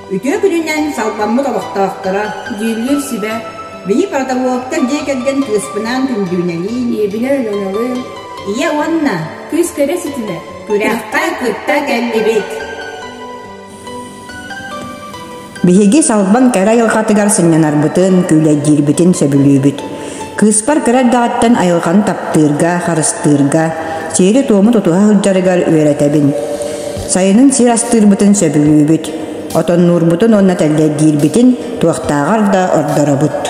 Үтүө күнүнэн салбаммыт олохтоохторо, Дьүүллүүр сүбэ, биһи продоволктар дьиэ кэргэн кыыспынаан Күндүүнэлиин, ийэбинэ Өлөөнөлүүн, ийэ уонна кыыс кэрэ ситимэ, күрэххэ кытта кэллибит. Биһиги Салбан кэрэ айылҕатыгар сынньанарбытын, күүлэйдиирбитин сөбүлүүбүт. Кыыспар кыра эрдэҕиттэн айылҕаны таптыырга, харыстыырга, сиэри-туому тутуһа сылдьарыгар үөрэтэбин. Сайынын сир астыырбытын сөбүлүүбүт. Отоннуурбутун уонна тэллэйдиирбитин туохтааҕар да ордоробут.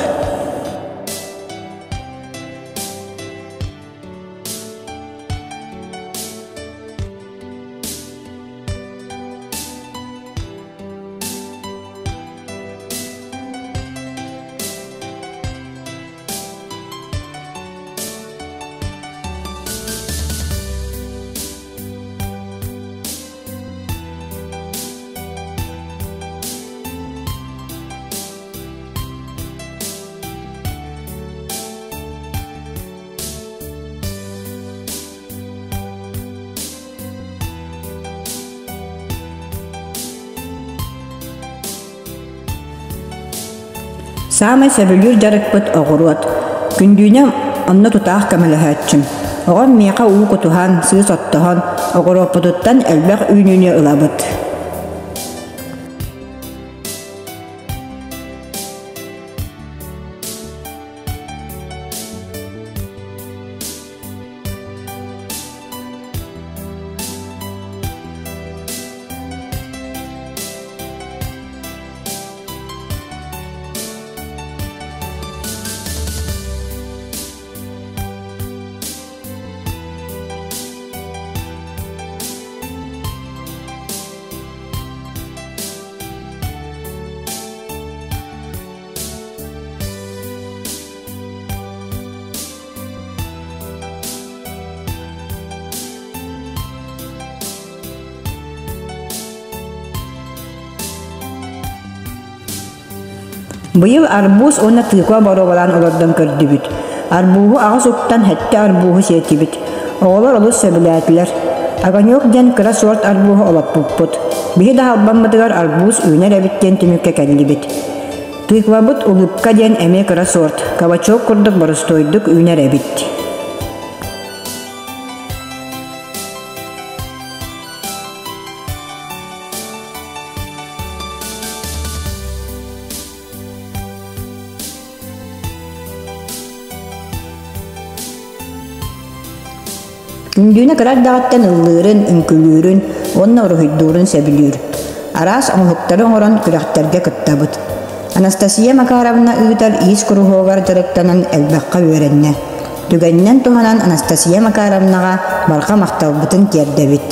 Саамай сөбүлүүр дьарыкпыт оҕуруот. Күндүүнэ онно тутаах көмөлөһөөччүм. Оҕом миэхэ уу кутуһан, сыыс оттоһон, оҕуруоппутуттан элбэх үүнүүнү ылабыт. Быйыл арбуз уонна тыква боруобалаан олордон көрдүбүт. Арбуһу аҕыс уктан сэттэ арбуһу сиэтибит. Оҕолор олус сөбүлээтилэр. Огонек диэн кыра суорт арбуһу олоппуппут. Биһи да халбаммытыгар арбуз үүнэр эбит диэн түмүккэ кэллибит. Тыквабыт улыбка диэн эмиэ кыра суорт, кабачок курдук боростуойдук үүнэр эбит. Үндүүнэ кыра эрдэҕиттэн ыллыырын, үҥкүүлүүрүн уонна уруһуйдуурун сөбүлүүр. Араас оҥоһуктары оҥорон күрэхтэргэ кыттабыт. Анастасия Макаровна ыытар иис куруһуогар дьарыктанан элбэххэ үөрэннэ. Түгэнинэн туһанан Анастасия Макаровнаҕа барҕа махталбытын тиэрдэбит.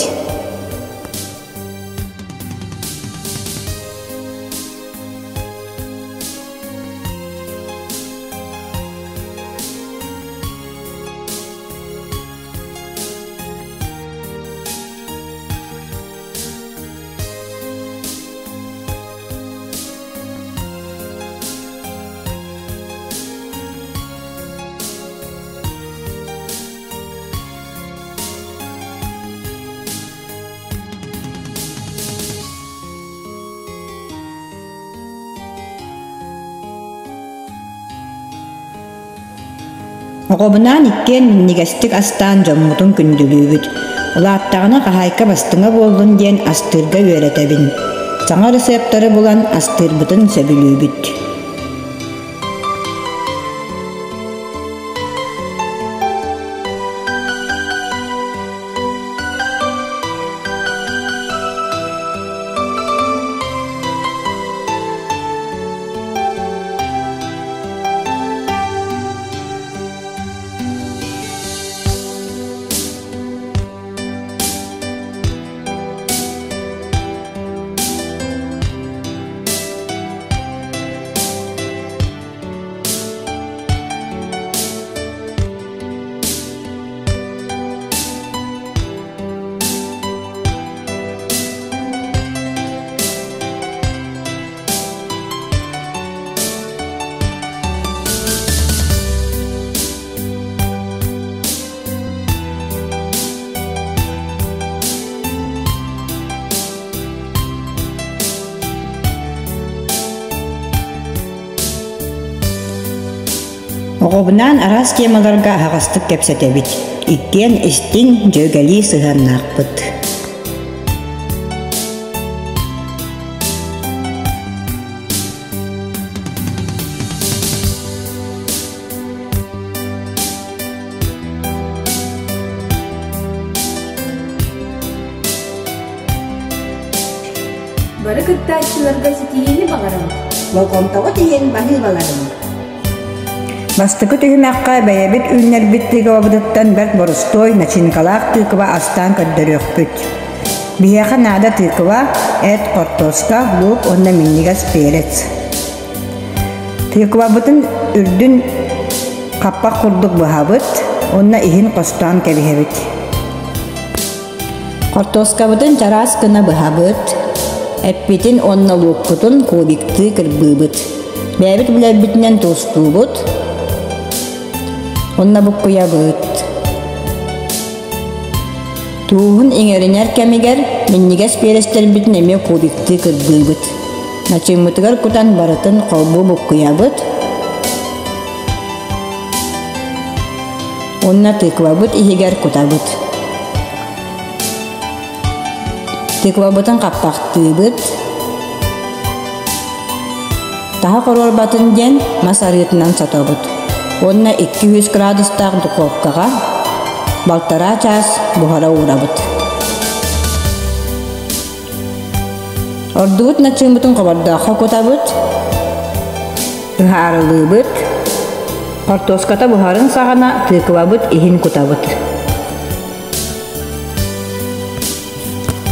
Оҕобунаан иккиэн минньигэстик астаан дьоммутун күндүлүүбүт. Улааттаҕына хаһаайка бастыҥа буоллун диэн астыырга үөрэтэбин. Саҥа ырысыаптары булан астыырбытын сөбүлүүбүт. Оҕобунаан араас темаларга аһаҕастык кэпсэтэбит, иккиэн истиҥ, дьүөгэлии сыһыаннаахпыт. Бары кыттааччыларга ситиһиини баҕарабыт. Болҕомтоҕут иһин баһыыбаларым. Бастакы түһүмэххэ бэйэбит үүннэрбит тыыкыбабытыттан бэрт борустуой начинкалаах тыыкыба астаан көрдөрүөхпүт. Биһиэхэ наада тыыкыба, эт, хортуоска, луук уонна минньигэс перец. Тыыкыбабытын үрдүн хаппах курдук быһабыт уонна иһин хостоон кэбиһэбит. Хортуоскабытын чараас гына быһабыт, эппитин уонна луукпутун кубиктыы кырбыыбыт. Бэйэбит билэрбитинэн туустуубут уонна буккуйабыт. Тууһун иҥэринэр кэмигэр минньигэс биэрэстэрбитин эмиэ кубиктыы кырбыыбыт. Начыыммытыгар кутан барытын холбуу буккуйабыт. Уонна тыквабыт иһигэр кутабыт. Тыквабытын хаппахтыыбыт. Таһа хоруорбатын диэн мас арыытынан сотобут. Уонна 200 градустаах духовкаҕа балтараа чаас буһара уурабыт. Ордубут начыыммытын хобордооххо кутабыт, ыһаарылыыбыт, хортуоската буһарын саҕана тыквабыт иһин кутабыт.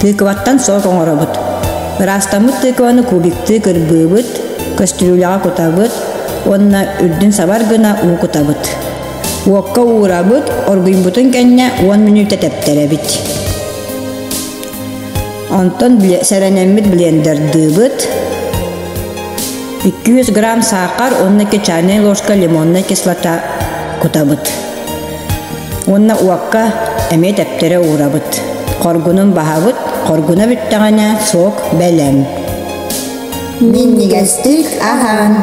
Тыкваттан сок оҥоробут. Ыраастаммыт тыкваны кубиктыы кырбыыбыт, көстүрүүлэҕэ кутабыт уонна үрдүн сабар гына уу кутабыт. Уокка уурабыт, оргуйбутун кэннэ 10 мүнүүтэ тэптэрэбит. Онтон сэрэнэммит блендердыыбыт. 200 грамм саахар уонна чайная ложка лимоннай кислота кутабыт. Уонна уокка эмиэ тэптэрэ уурабыт. Хоргунун баһабыт, хоргуна бүттэҕинэ сок бэлэм. Минньигэстик аһаан!